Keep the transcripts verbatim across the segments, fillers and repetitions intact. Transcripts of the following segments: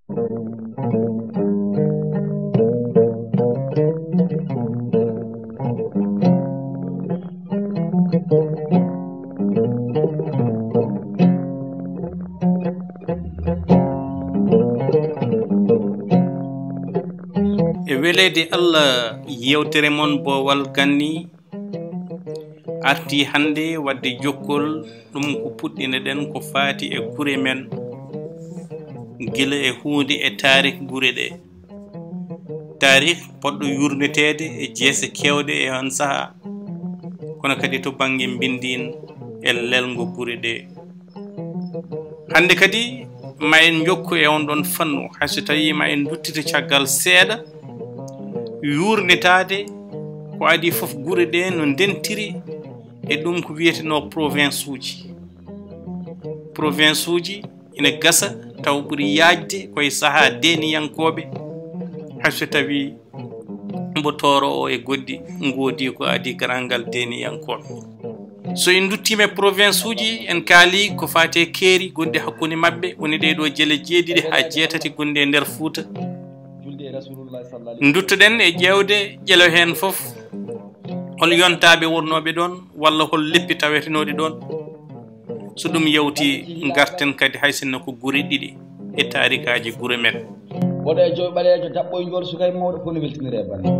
E weleede Allah, yewtere mon Boowal Ganni arti hannde waɗde jokkol ɗum ko puɗɗinoɗen ko faati e gure men, gila e huunde e taarih gure ɗe. Taarih poɗɗo yurneteede e jeese keewɗe e on sahaa, kono kadi to bannge mbinndiin e lelngo gure ɗe. Hannde kadi ma en njokku e on ɗon fannu, hay so tawii ma en nduttita caggal seeɗa, yuurnitaade ko adii fof gure ɗe no ndentiri e ɗum ko wiyetenoo province uji. Province uji ina gasa taw ɓuri yaajde koye sahaa deeniyankooɓe, hay so tawii mbo Tooro o e goɗɗi ngoodi ko adii garangal deeniyankooɓe. So en nduttiima e province uji, en kaali ko faati e keeri gonɗi hakkunde maɓɓe, woni ɗee ɗoo jele jeeɗiɗi haa jeetati gonɗi e nder Fuuta. Nduttoɗen e ƴeewde ƴelo heen fof, hol yontaaɓe wonnooɓe ɗoon, walla hol leppi tawetenooɗi ɗoon? So ɗum yawti, ngarten kadi hay sinno ko gure ɗiɗi e taarikaaji gure men. Boɗeejo e ɓaleejo, daɓɓo e njool, suka e mawɗo, fof no weltinire e bannge.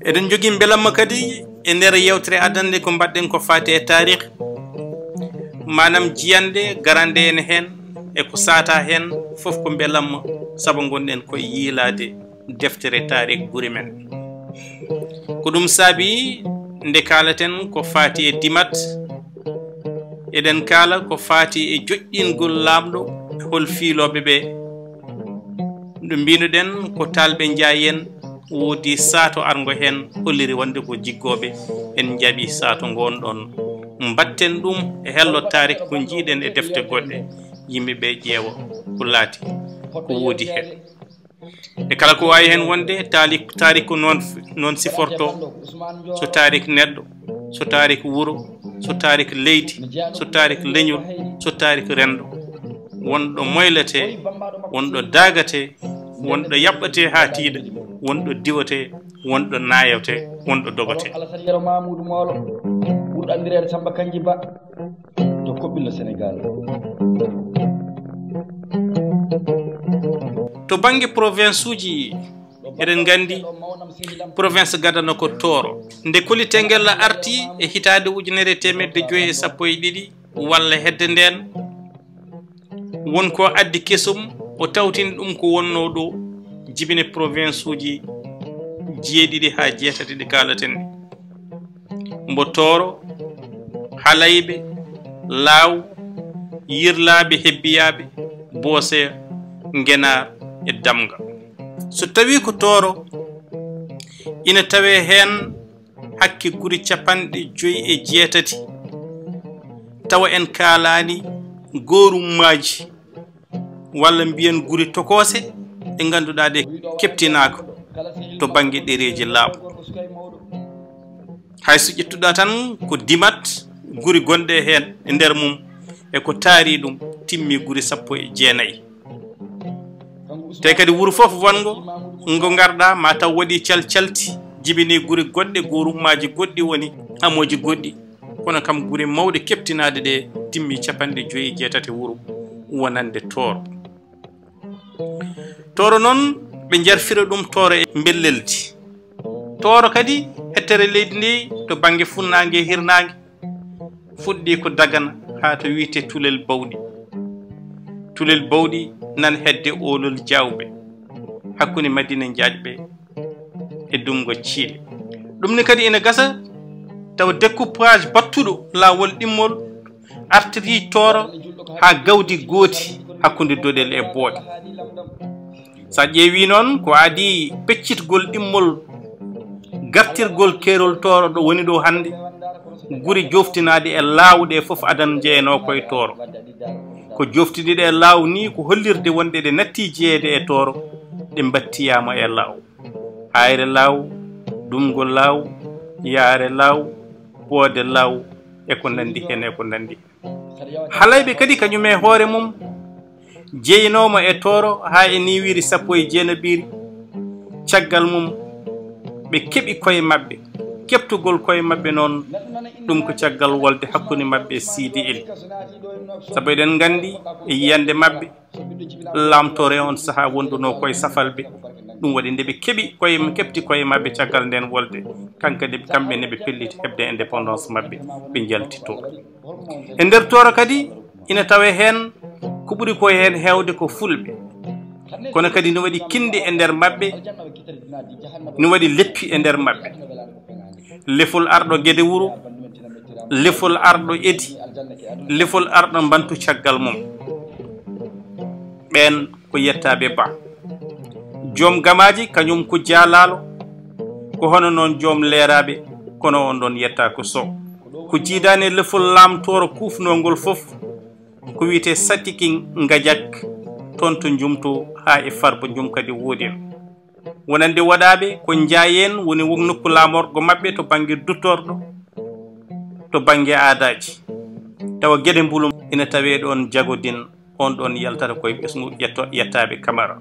Eɗen njogii mbelamma kadi e nder yewtere adannde ko mbaɗɗen ko faati e taarih, maanaam jiyanɗe garanɗe en heen e ko saata heen fof ko mbelamma, sabu ngonɗen koye yiilaade deftere taarih gure men. Ko ɗum saabi nde kaalaten ko faati e dimat, eɗen kaala ko faati e joƴƴingol laamɗo e hol fiilooɓe ɓe. Nde mbinoɗen ko Taalɓe Njaay en, woodi saato arngo heen, holliri wonde ko jiggooɓe, en njaɓi saato ngoon ɗoon. Mbaɗten ɗum e hello taarih ko njiiɗen e defte goɗɗe, yimɓe ɓe ƴeewa ko laati, ko woodi heen. E kala ko waawi heen wonde, taali-, taarih ko noon, noon siforto, so taarih neɗɗo, so taarih wuro, so taarih leydi, so taarih leñol, so taarih renndo. Wonɗo moyletee, wonɗo daagatee, wonɗo yaɓɓatee haa tiiɗa, wonɗo diwatee, wonɗo naayotee, wonɗo dogotee. Alasan Yero Mamuudu Moolo, ɓurɗo anndireede Samba Kanji Ba, to Koɓɓillo Senegaal. To bannge province uji, eɗen nganndi province gadano ko Tooro. Nde Koli Tengella arti e hitaande ujunere e teemedde joyi e sappo e ɗiɗi walla hedde ndeen, won ko addi kesum, o tawtini ɗum ko wonnoo ɗo, jibine province uji jeeɗiɗi haa jeetati ɗi kaalaten ɗi. Mbo Tooro, Halayɓe, Laaw, Yirlaaɓe, Hebbiyaaɓe, Booseya, Ngenaar e Damga. So tawii ko Tooro, ina tawee heen hakke guri capanɗe joyi e jeetati, tawa en kaalaani goorummaaji, walla mbiyen guri tokoose ɗe ngannduɗaa ɗe keɓtinaaka to bannge ɗereeji laamu. Hay so ƴettuɗaa tan ko dimat guri gonɗe heen e nder mum e ko taari ɗum, timmi guri sappo e jeenayi. Te kadi wuro fof wonngo ngo ngarɗaa ma taw waɗi calcalti, jibini guri goɗɗe, goorummaaji goɗɗi woni, hamooji goɗɗi. Kono kam gure mawɗe keɓtinaaɗe ɗe timmi capanɗe joyi e jeetati wuro wonande Tooro. Tooro noon ɓe njarfira ɗum Tooro e Mbelleldi. Tooro kadi hettere leydi ndi to bannge funnaange e hirnaange fuɗɗi ko Dagana haa to wiyetee Tulel Bawɗi. Tulel Bawɗi nan hedde Oolol Jaawɓe, hakkunde Madina Jaajɓe e Dunngo Ciile. Ɗum ne kadi ina gasa tawa découpage battuɗo laawol ɗimmol artirii Tooro haa gawdi gooti hakkunde Doɗel e Booɗe. So a ƴeewii noon ko adii peccitgol ɗimmol gartirgol keerol Tooro ɗo woni ɗo hannde, gure jooftinaaɗe e laaw ɗe fof adan njeyanoo koye Tooro. Ko jooftiniiɗe e laaw nii ko hollirde wonde ɗe nattii jeyeede e Tooro, ɗe mbattiyaama e laaw. Aayre Laaw, Dunngo Laaw, Yaare Law, Boode Law, e ko nanndi heen, e ko nanndi heen. Halayɓe kadi kañum e hoore mum jeynooma e Tooro haa e niwiri sappo e jeenaɓiri. Caggal mum, ɓe keɓi koye maɓɓe. Keɓtugol koye maɓɓe noon, ɗum ko caggal wolde hakkunde maɓɓe e Siidi El. Sabu eɗen nganndi e yiyannde maɓɓe, laamtoore on sahaa wondunoo koye safalɓe. Ɗum waɗi nde ɓe keɓi koye, keɓti koye maɓɓe caggal nden wolde, kanka nde kamɓe ne ɓe pelliti heɓde indépendance maɓɓe, ɓe njalti Tooro. E nder Tooro kadi, ina tawee heen ko ɓuri ko heen heewde ko Fulɓe. Kono kadi no waɗi kinndi e nder maɓɓe, no waɗi leppi e nder maɓɓe. Lefol arɗo Gede Wuro, lefol arɗo Edi, lefol arɗo Mbantu caggal mum. Ɓeen ko yettaaɓe Ba. Joom Gamaaji, kañum ko Jaalaalo, ko hono noon Joom Leeraaɓe, kono on ɗoon yettaa ko Sow. Ko jiidaani e lefol laamtooro kuufnoongol fof, ko wiyetee Satiki Ngajak, toon to Njumto haa e Farba Njum kadi woodi en. Wonande waɗaaɓe ko Njaayeen woni wo-, nokku laamorgo maɓɓe to bannge duttorɗo, to bannge aadaaji. Tawa Gede Mbulu ina tawee ɗoon Jagodin, on ɗoon yaltata koye ɓesngu ƴetto-, yettaaɓe Kamara.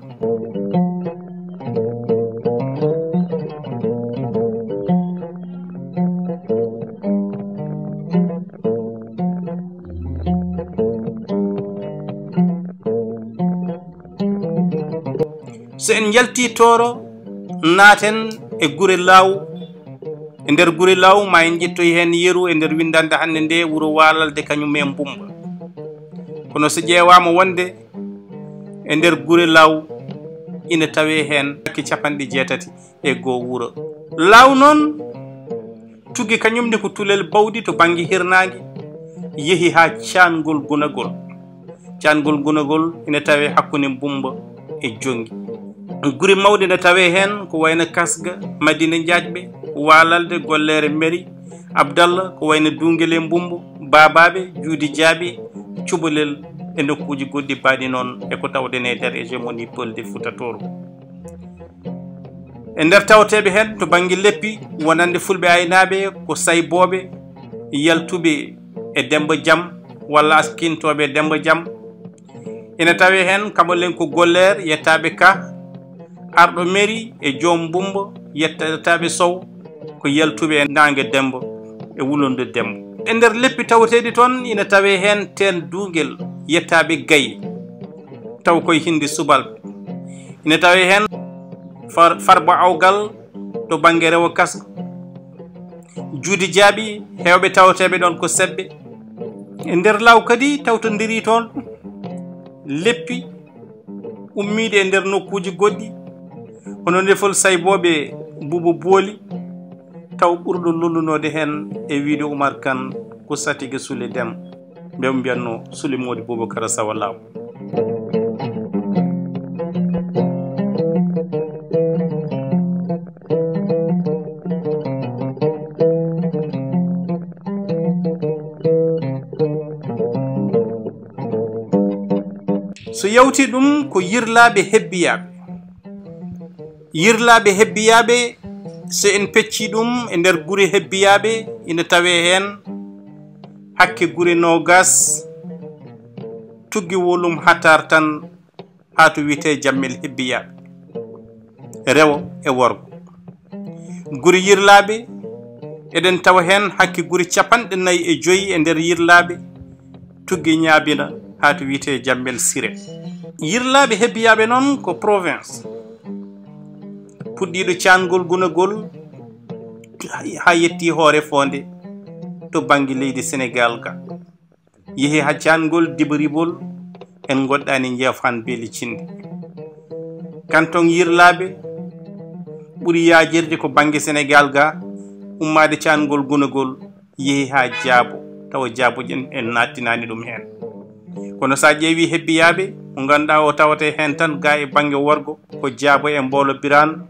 So en njaltii Tooro, naaten e gure Laaw. E nder gure Laaw, ma en ƴettoy heen yeru e nder winndannde hannde nde, wuro Waalalde kañum e Mbummba. Kono so ƴeewaama wonde e nder gure Laaw ina tawee heen hakke capanɗe jeetati e goo wuro. Laaw noon tuggi kañum ne ko Tulel Bawdi to bannge hirnaange, yehi haa Caangol Gunagol. Caangol Gunagol ina tawee hakkunde Mbummba e Jonngi. Gure mawɗe ina tawee heen ko wayno Kasga, Madina Njaajɓe, Waalalde, Golleere Meri, Abdalla, ko wayno Duungel e Mbummba, Baabaaɓe, Juudi Jaaɓi, Cubalel e nokkuuji goɗɗi baaɗi noon e ko tawɗen e nder hégémonie Pël de Fuuta Tooro. E nder tawteeɓe heen to bannge leppi, wonande Fulɓe aynaaɓe ko Saybooɓe, yaltuɓe e Demmba Jam walla askintooɓe e Demmba Jam. Ina tawee heen Kamalenko Golleer, yettaaɓe Ka, arɗo Meri e Joom Mbummba, yettaaɓe Sow, ko yaltuɓe e Naange Demmba e Wulonde Demmba. E nder leppi tawateeɗi toon ina tawee heen Teen Duungel, yettaaɓe Gaye, taw koye Hindi Subalɓe. Ina tawee heen Far-, Farba Awgal to bannge rewo Kasga. Juudi Jaaɓi, heewɓe tawateeɓe ɗoon ko Sebbe. E nder Laaw kadi tawtondirii toon leppi ummiiɗi e nder nokkuuji goɗɗi, hono lefol Saybooɓe Buuba Booli, taw ɓurɗo lollunoode heen e wiyde Umar Kan ko Satiga Sule Dem. Mbeɗa mbiyatnoo Sule Moodi Bubakara Sawa Laaw. So yawti ɗum ko yirlaaɓe hebbiyaaɓe. Yirlaaɓe hebbiyaaɓe, so en peccii ɗum e nder gure hebbiyaaɓe, ina tawee heen hakke gure noogaas, tuggi wolum hatar tan haa to wiyetee Jammel hebbiyaaɓe, rewo e worgo. Gure yirlaaɓe, eɗen tawa heen hakke gure capanɗe nayi e joy e nder yirlaaɓe, tuggi ñaabina haa to wiyetee Jammel Sire. Yirlaaɓe hebbiyaaɓe noon ko province, puɗɗiiɗo caangol gunagol haa yettii hoore foonde to bannge leydi Senegaal ga. Yehi haa caangol dibaribol, en ngoɗɗaani njeefaan beeli cindi. Kanton yirlaaɓe ɓuri yaajirde ko bannge Senegaal ga, ummaade caangol gunagol, yehi haa Jaabo, tawa Jaabo ƴen en nattinaani ɗum heen. Kono so a ƴeewi hebbiyaaɓe, mo ngannduɗaa o tawate heen tan ga e bannge worgo, ko Jaabo e Mboolo Biraan,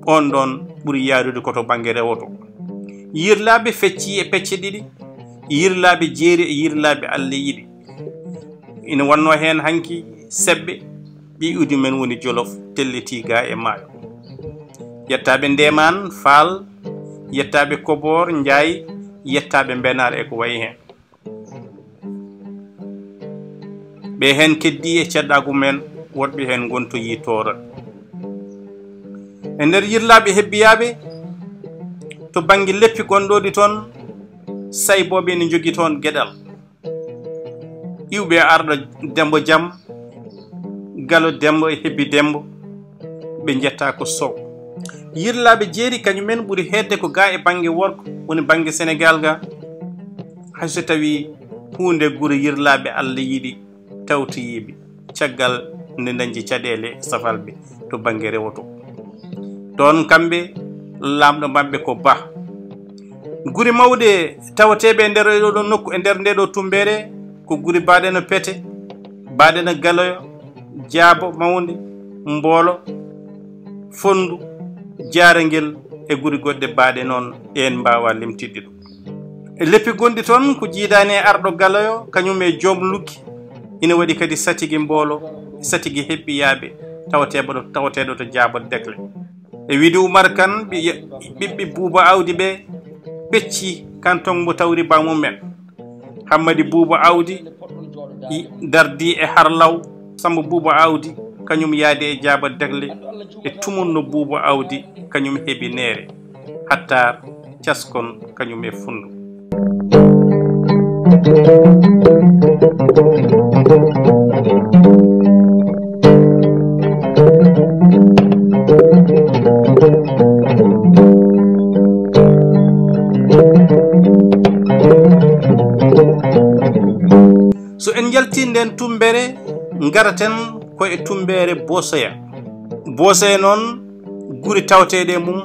on ɗoon ɓuri yaarude ko to bannge rewo to. Yirlaaɓe feccii e pecce ɗiɗi, yirlaaɓe jeeri e yirlaaɓe Alla yiɗi. Ina wonnoo heen hanki Sebbe, ɓii Uudi men woni Jolof, tellitii ga e maayo. Yettaaɓe Ndeemaan, Faal, yettaaɓe Koboor, Njaay, yettaaɓe Mbenaar e ko wayi heen. Ɓe heen keddii e ceddaagu men, woɗɓe heen ngontoyii tooro. E nder yirlaaɓe hebbiyaaɓe, to bannge leppi gonɗooɗi toon, saybooɓe ene njogii toon geɗal. Iwɓe Arɗo Dembo Jam, Galo Dembo e Hebbi Dembo, ɓe njettaa ko Sow. Yirlaaɓe jeeri kañum en ɓuri heedde ko gaa e bannge worgo, woni bannge Senegaal ga, hay so tawii huunde gure yirlaaɓe Alla yiɗi tawtoyiiɓe caggal nde dañde caɗeele safalɓe to bannge rewo to. Ɗoon kamɓe, laamɗo maɓɓe ko Bah. Gure mawɗe tawateeɓe e nder ɗoo ɗoo nokku, e nder ndee ɗoo tummbeere, ko gure baaɗe no Pete, baaɗe no Galoyo, Jaabo Mawnde, Mboolo, Fonndu, Jaarangel e gure goɗɗe baaɗe noon, ɗeen mbaawaa limtidde ɗum. E leppi gonɗi toon ko jiidaani e Arɗo Galoyo, kañum e Joom Luggi, ina waɗi kadi Satigi Mboolo, Satigi Hebbiyaaɓe, tawateeɓe ɗo, tawateeɗo to Jaabo Dekle. E wiide Umar Kan, ɓi-, ɓiɓɓe Buuba Awdi ɓe, Pecci, Kanton mo tawri baamumen. Hammadi Buuba Awdi i-, dardi e Harlaw, Samba Buuba Awdi, kañum yaadi e Jaaba Dagle, e tumunno Buuba Awdi, kañum heɓi neere. Hattaar, Caskon, kañum e Funndu. So en njaltii ndeen tummbere, ngaraten ko e tummbere Boosoya. Boosoya noon, gure tawateeɗe e mum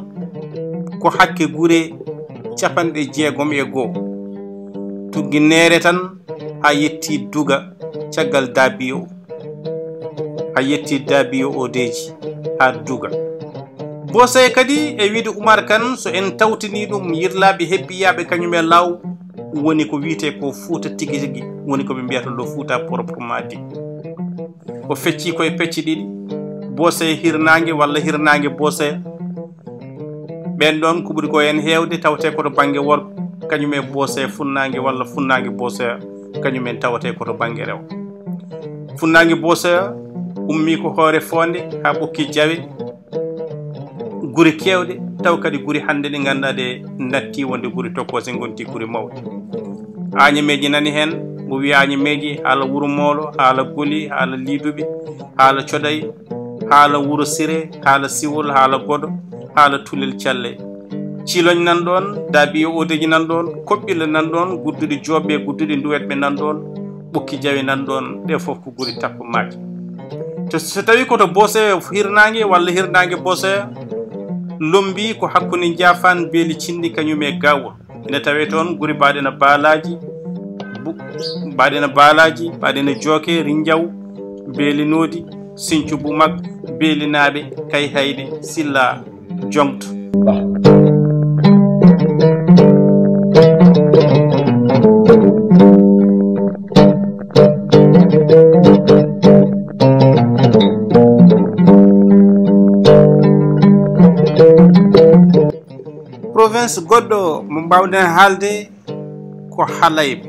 ko hakke gure capanɗe jeegom e goo. Tuggi neere tan haa yettii Duga, caggal Daabiyo, haa yettii Daabiyo Odeeji haa Duga. Boosoya kadi, e wiide Umar Kan, so en tawtinii ɗum, yirlaaɓe hebbiyaaɓe kañum e laaw, woni ko wiyetee ko Fuuta tigi tigi, woni ko ɓe mbiyata le Fuuta proprement dit. O feccii ko e pecce ɗiɗi, Boosoya hirnaange walla hirnaange Boosoya. Ɓeen ɗoon ko ɓuri ko en heewde tawetee ko to bannge worgo, kañum e Boosoya funnaange walla funnaange Boosoya, kañum en tawetee ko to bannge rewo. Funnaange Boosoya ummii ko Hoore Foonde haa Ɓokki Jawe, gure keewɗe, taw kadi gure hannde ɗe ngannduɗaa ɗe nattii wonde gure tokoosi, ngontii gure mawɗe. Aañameeji nani heen, mbo wiya Aañameeji, haala Wuro Moolo, haala Goli, haala Liiduɓe, haala Coɗay, haala Wuro Sire, haala Siwol, haala Godo, haala Tulel Calle. Ciloñ nan ɗoon, Daabiyo Odeeji nan ɗoon, Koɓɓila nan ɗoon, Gudduɗi Jooɓɓe, Gudduɗi Nduwetɓe nan ɗoon, Ɓokki Jawe nan ɗoon, ɗe fof ko gure tappamaaje. To, so tawii ko to Boosoya hirnaange walla hirnaange Boosoya, lommbii ko hakkunde Njaafaan, Beeli Cinndi, kañum e Gaawol. Ina tawee toon gure baaɗe no Baalaaji, bu-, baaɗe no Baalaaji, baaɗe no Jooke, Rinjaw, Beeli Noodi, Sincu Bumak, Beelinaaɓe, Kayhayɗe, Silla, Joŋto. Bah. Province goɗɗo mo mbaawɗen haalde ko Halayɓe.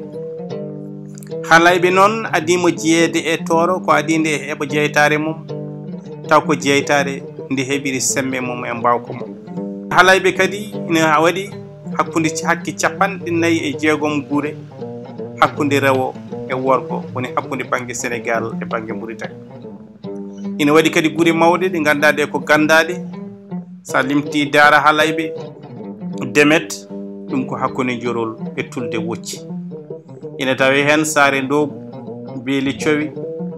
Halayɓe noon adii mo jeyeede e Tooro, ko adii nde e heɓa jeytaare mum, taw ko jeytaare nde heɓiri semmbe mum e mbaawka mum. Halayɓe kadi ina waɗi hakkunde ci-, hakke capanɗe nayi e jeegom gure hakkunde rewo e worgo, woni hakkunde bannge Senegaal e bannge Muritani. Ina waɗi kadi gure mawɗe ɗe ngannduɗaa ɗe ko ganndaaɗe, so a limtii Daara Halayɓe, Demet, ɗum ko hakkunde Njorol e Tulde Wocci. Ina tawee heen Saare Ndoogu, Beeli Cowi,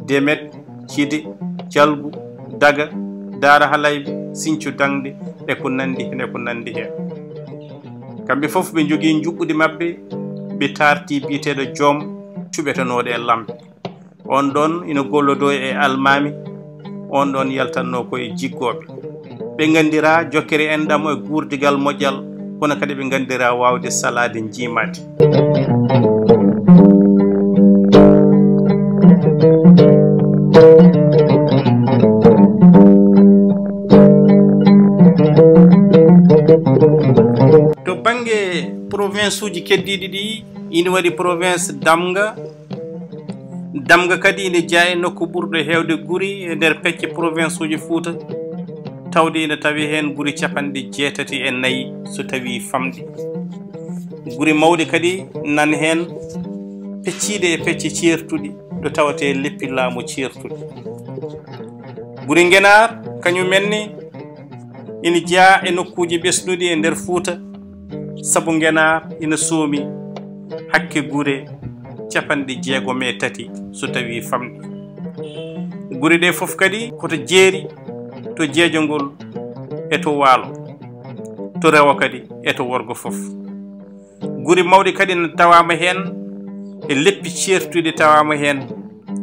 Demet, Cide, Jalgu, Daga, Daara Halayɓe, Sincu Daŋde, e ko nanndi heen, e ko nanndi heen. Kamɓe fof ɓe njogii njuɓɓudi maɓɓe, ɓe taartii biyeteeɗo Joom, cuɓetenooɗo e Lamɓe. On ɗon ina gollodoo e almaami, on ɗon yaltannoo ko e jiggooɓe. Ɓe nganndiraa jokkere enɗam e guurdigal moƴƴal, kono kadi ɓe nganndiraa waawde salaade njiimaade. To Province uji keddiiɗi ɗi ina waɗi province Damga. Damga kadi ina jeyaa e nokku ɓurɗo heewde guri e nder pecce province uji Fuuta, tawde ina tawi heen guri capanɗe jeetati e nayi so tawii famɗi. Guri mawɗi kadi nan heen, pecciiɗe e pecce ceertuɗi, ɗo tawetee leppi laamu ceertuɗi. Guri Ngenaar, kañum en ne, ina jeyaa e nokkuuji ɓesnuɗi e nder Fuuta, sabu Ngenaar ina soomi hakke gure capanɗe jeegom e tati so tawii famɗi. Gure ɗe fof kadi ko to jeeri, to jeejongol e to waalo, to rewo kadi e to worgo fof. Guri mawɗi kadi ne tawaama heen, e leppi ceertuɗi tawaama heen,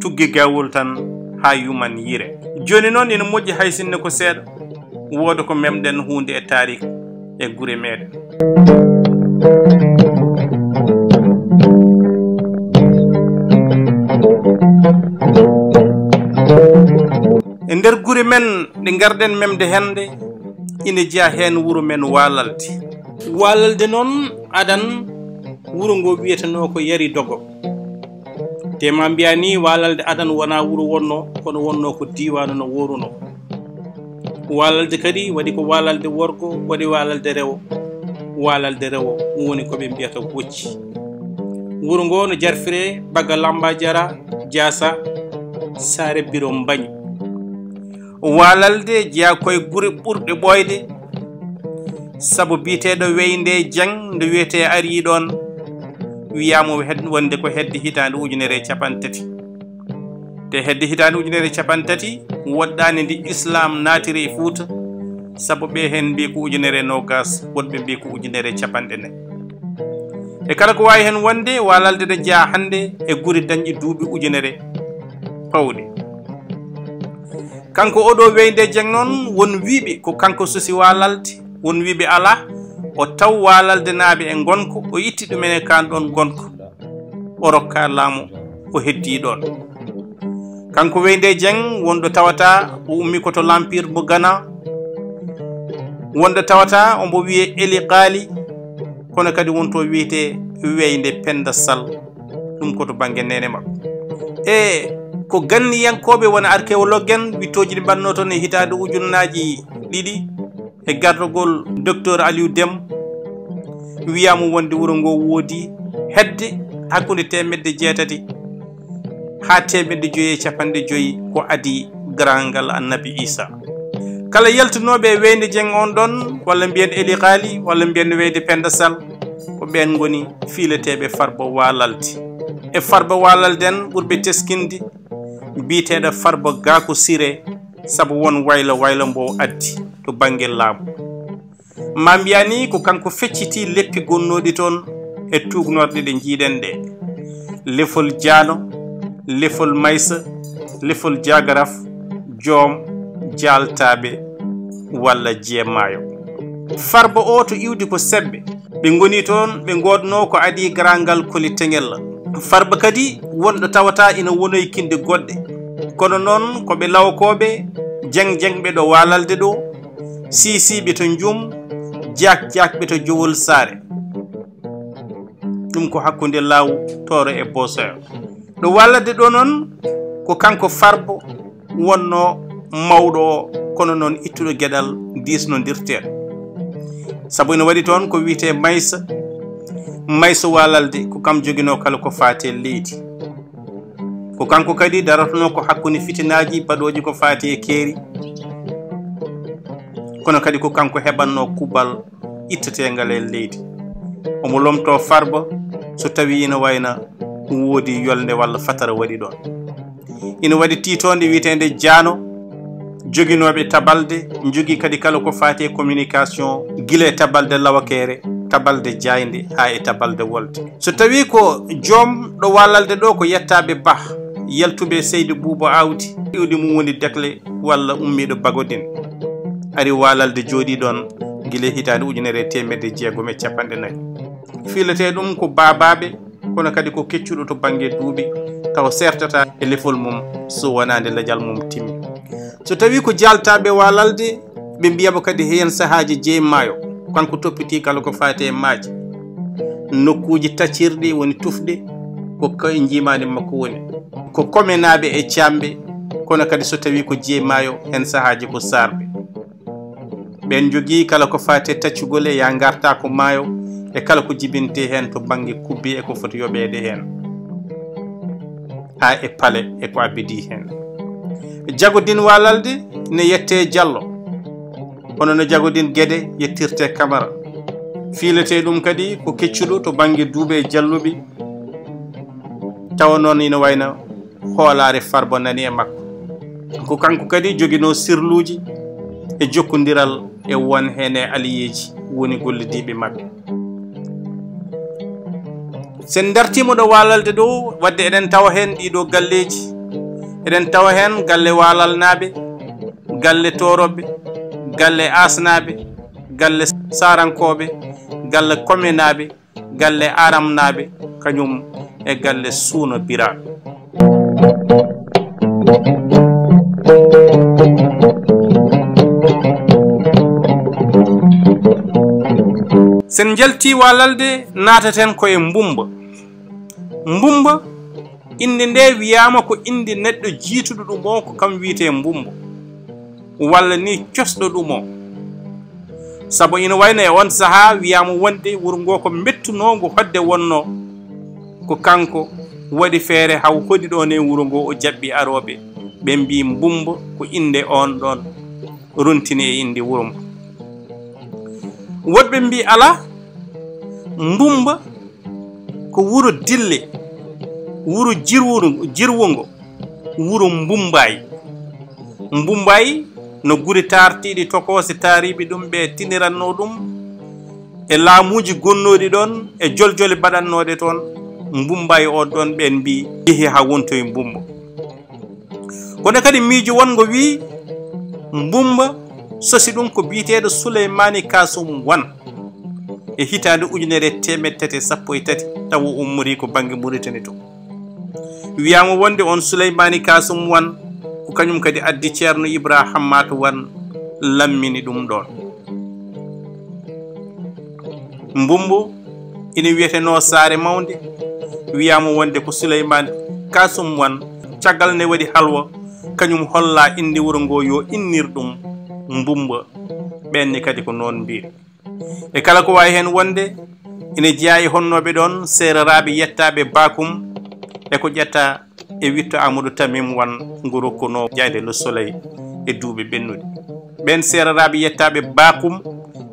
tuggi gawol tan haa yuman yire. Jooni noon ina moƴƴi hay sinno ko seeɗa, wooda ko memɗen huunde e taariik e gure meeɗen. E nder gure men ɗe ngarɗen memde hannde, ina jeyaa heen wuro men Waalalde. Waalalde noon, adan, wuro ngo wiyetenoo ko Yari Dogo. Te ma mbiya ni, Waalalde adan wonaa wuro wonnoo, kono wonnoo ko diiwaanu no woorunoo. Waalalde kadi waɗi ko Waalalde worgo, waɗi Waalalde rewo. Waalalde rewo woni ko ɓe mbiyata Gocci. Wuro ngo no jarfiree Baga Lamba Jara, Jaasa, Saare Biro Mbañi. Waalalde jeyaa koye gure ɓurɗe ɓooyde, sabu biyeteeɗo Weynde Jeŋ nde wiyetee arii ɗoon, wiyaama o hed-, wonde ko hedde hitaande ujunere e capanɗe tati. Te hedde hitaande ujunere e capanɗe tati, woɗɗaani nde Islaam naatiri e Fuuta, sabu ɓe heen mbiyi ko ujunere e noogaas, woɗɓe mbiyi ko ujunere e capanɗe nayi. E kala ko waawi heen wonde, Waalalde ne jeyaa hannde e gure dañɗe duuɓi ujunere pawɗe. Kanko oɗo Weynde Jeŋ noon, won wiiɓe ko kanko sosi Waalalde, won wiiɓe alaa, o taw Waalaldenaaɓe e ngonka, o itti ɗumen e kaan ɗoon ngonka, o rokka laamu, o heddii ɗoon. Kanko Weynde Jeŋ wonɗo tawata o ummii ko to Lampir mo Gana, wonɗo tawata ombo wiyee Eli Qaali, kono kadi wonto wiyetee Weynde Pennda Sal, ɗum ko to bannge neene makko. E ko ganniyankooɓe wona archéologue en, wiɗtooji ɗi mbaɗnoo toon e hitaande ujunnaaji ɗiɗi e gardagol Docteur Aliou Dem, wiyaama wonde wuro ngo woodi hedde hakkunde teemedde jeetati haa teemedde joyi e capanɗe joyi ko adii garangal Annabi Iisaa. Kala yaltunooɓe e Weynde Jeŋ on ɗon, walla mbiyen Eli Qaali, walla mbiyen Weynde Pennda Sal, ko ɓeen ngoni fiileteeɓe Farba Waalalde. E Farba Waalalde en ɓurɓe teskinde, biyeteeɗo Farba Gaaku Siree, sabu won wayla wayla mbo o addi to bannge laamu. Ma mbiya ni ko kanko feccitii leppi gonnooɗi toon e tuugnorɗe ɗe njiiɗen ɗe. Lefol Jaano, lefol Maysa, lefol Jaagaraf, Joom, Jaaltaaɓe, walla Jeemaayo. Farba o to iwdi ko Sebbe. Ɓe ngoni toon, ɓe ngoodnoo ko adii garangal Koli Teŋel. Farba kadi wonɗo tawata ina wonoykinde goɗɗe. Kono noon ko ɓe lawkooɓe, jeŋ-jeŋɓe ɗo Waalalde ɗo, siisiiɓe to Njum, jaak-jaakɓe to Jowol Saare. Ɗum ko hakkunde Laawu, Tooro e Boosoyo. Ɗo Waalalde ɗo noon, ko kanko Farba wonnoo mawɗo o, kono noon ittuɗo geɗal diisnondirteeɗo. Sabu ina waɗi toon ko wiyetee Maysa, Maysa Waalalde, ko kam joginoo kala ko faati e leydi. Ko kanko kadi darotonoo ko hakkunde fitinaaji baɗooji ko faati e keeri, kono kadi ko kanko heɓannoo kubbal itteteengal e leydi. Omo lomtoo Farba so tawii ina wayna woodi yolnde walla fatara waɗi ɗoon. Ina waɗi tiitoonde wiyeteende Jaano, joginooɓe tabalde, njogii kadi kala ko faati e communication, gila e tabalde lawakeere, tabalde jaaynde, haa e tabalde wolde. So tawii ko joom ɗo Waalalde ɗo ko yettaaɓe Bah, yaltuɓe Seydi Buuba Aawdi, iwdi mum woni Dekle walla ummiiɗo Bagodin. Ari Waalalde jooɗii ɗoon gila hitaande ujunere e teemedde jeegom e capanɗe nayi. Fiiletee ɗum ko baabaaɓe, kono kadi ko keccuɗo to bannge duuɓi, taw seertata e lefol mum so wonaande lejal mum timmi. So tawii ko jaaltaaɓe Waalalde, ɓe mbiyamo kadi heen sahaaji jeyi maayo, kanko toppitii kala ko faati e maaje. Nokkuuji taccirɗi woni tufɗe, ko ko e njiimaandi makko woni. Ko komenaaɓe e caamɓe, kono kadi so tawii ko jeyi maayo, heen sahaaji ko saarɓe. Ɓeen njogii kala ko faati e taccugol e yaa ngartaa ko maayo, e kala ko jibintee heen to bannge kubbi e ko foti yoɓeede heen, haa e pale e ko abbidii heen. Jagodin waalalde ne yettee Jallo, hono no jagodin Gede yettirtee Kamara. Fiiletee ɗum kadi ko keccuɗo to bannge duuɓe e jalluɓe, tawa noon ina wayno hoolaare Farba nani e makko. Ko kanko kadi joginoo sirluuji e jokkondiral e won heen e aliyeeji woni gollidiiɓe maɓɓe. Sen dartiima ɗo waalalde ɗo, wadde eɗen tawa heen ɗiɗo galleeji. Eɗen tawa heen galle waalalnaaɓe, galle tooroɓe, galle asnaaɓe, galle saarankooɓe, galle komenaaɓe, galle aramnaaɓe, kañum e galle suuna biraaɓe. Sen njalti waalalde, naataten ko e Mbumba. Mbumba, innde nde wiyaama ko innde neɗɗo jiituɗo ɗum o, ko kam wiyetee Mbumba, walla ni cosɗo ɗum o. Sabu ina wayno e on sahaa wiyaama wonde wuro ngo ko mettunoo ngo hodde wonnoo, ko kanko waɗi feere haw hoɗi ɗoon e wuro ngo, o jaɓɓi arooɓe, ɓe mbii Mbumba ko innde oon ɗoon rontini e innde wuro mbo. Woɗɓe mbii alaa, Mbumba ko wuro dille, wuro jirwuru-, jirwungo, wuro Mbumbaayi. Mbumbaayi no gure taartiiɗe tokoosi taariiɓe ɗum ɓe tinirannoo ɗum e laamuuji gonnooɗi ɗoon e joljole baɗannooɗe toon. Mbumbaayi o ɗoon ɓeen mbii yehi haa wontoyi Mbumba. Kono kadi miijo wonngo wii Mbumba sosi ɗum ko biyeteeɗo Suleymaani Kaasum Wan e hitaande ujunere e teemedde tati e sappo e tati, tawa o ummorii ko bannge Muritani to. Wiyaama wonde on Suleymaani Kaasum Wan ko kañum kadi addi Ceerno Ibra Hammaat Wan lammini ɗum ɗoon. Mbumbo ina wiyetenoo Saare Mawnde, wiyaama wonde ko Suleymaan Kaasum Wan, caggal nde waɗi halwa, kañum holla innde wuro ngo yo innir ɗum Mbumba. Ɓeen ne kadi ko noon mbiiri. E kala ko waawi heen wonde, ina jeyaa e honnooɓe ɗoon seereraaɓe yettaaɓe Baakum e ko ƴetta e witto Amadou Tamim Wan ngu rokkunoo Jaaynde Le Soleil e duuɓi ɓennuɗi. Ɓeen seereraaɓe yettaaɓe Baakum,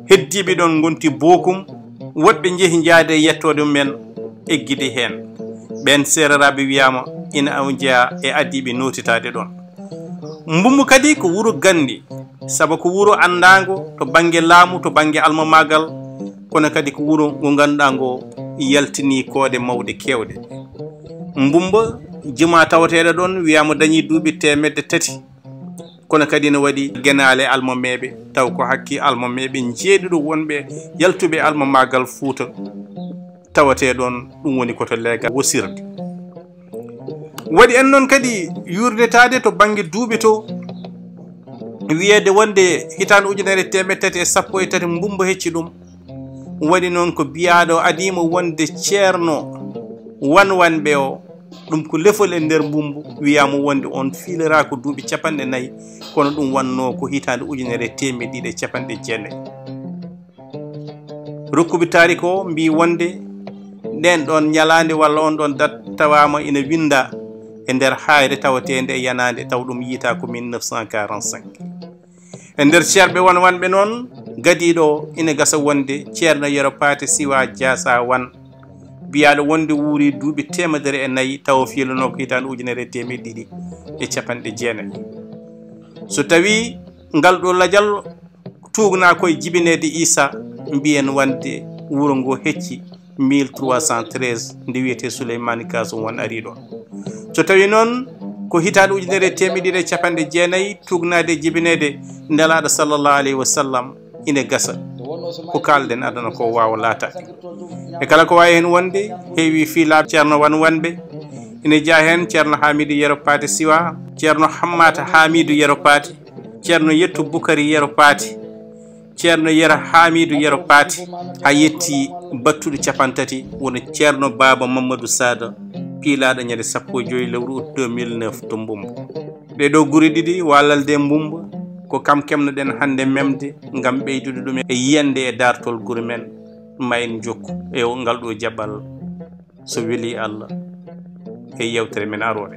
heddiiɓe ɗoon ngonti Bookum, woɗɓe njehi njaade e yettoode mumen eggidi heen. Ɓeen seereraaɓe wiyaama ina aw njeyaa e adiiɓe nootitaade ɗoon. Mbumbu kadi ko wuro ganndi, sabu ko wuro anndaango to bannge laamu, to bannge almamaagal, kono kadi ko wuro ngo ngannduɗaa ngo yaltinii koode mawɗe keewɗe. Mbumba, jumaa tawateeɗo ɗoon wiyaama dañii duuɓi teemedde tati, kono kadi no waɗi genaale almameeɓe, taw ko hakkii almameeɓe njeeɗiɗo wonɓe yaltuɓe almamaagal Fuuta, tawatee ɗoon ɗum woni ko to leegal wosirde. Waɗi en noon kadi yuurnitaade to bannge duuɓi to, wiyeede wonde hitaande ujunere e teemedde tati e sappo e tati Mbumba hecci ɗum. Waɗi noon ko biyaaɗo adiima wonde ceerno wanwanɓe o, ɗum ko lefol e nder Mbumbu, wiyaama wonde on fiilira ko duuɓi capanɗe nayi, kono ɗum wannoo ko hitaande ujunere e teemedde ɗiɗi e capanɗe jeenayi. Rokkuɓe taariku o mbii wonde ndeen ɗoon ñalaande walla oon ɗoon dat tawaama ina winndaa e nder haayre tawateende e yanaande, taw ɗum yiytaa ko mille neuf cent quarante-cinq. E nder ceerɓe wanwanɓe noon, gadiiɗo o ina gasa wonde Ceerno Yero Paate Siwaa Jaasaa Wan, biyaaɗo wonde wuuri duuɓi teemedere e nayi, tawa fiilanoo ko hitaande ujunere e teemedde ɗiɗi e capanɗe jeenayi. So tawii ngal ɗo lajal tuugnaa ko e jibineede Iisaa, mbiyen wonde wuro ngo hecci mille trois cent treize, nde wiyetee Suleymaani Kaasum Wan arii ɗoon. So tawii noon ko hitaande ujunere e teemedde ɗiɗi e capanɗe jeenayi tuugnaade e jibineede Nelaaɗo sallallahu alayhi wa sallam, ina gasa ko kaalɗen aduna ko waawa laataade. E kala ko waawi heen wonde, heewi fiilaaɓe Ceerno Wanwanɓe, ina jeyaa heen Ceerno Haamiidu Yero Paate Siwaa, Ceerno Hammaata Haamiidu Yero Paate, Ceerno Yettu Bukari Yero Paate, Ceerno Yero Haamiidu Yero Paati, haa yetti battuɗo capantati, woni Ceerno Baaba Mammadu Saada, piilaaɗo ñande sappo e joy lewru août deux mille neuf to Mbumba. Ɗee ɗoo gure ɗiɗi, Waalalde e Mbumba, ko kam keɓnoɗen hannde memde ngam ɓeydude ɗum e yiyannde e daartol gure men. Ma en njokku e ngal ɗoo jaɓɓal, so welii Allah, e yewtere men aroore.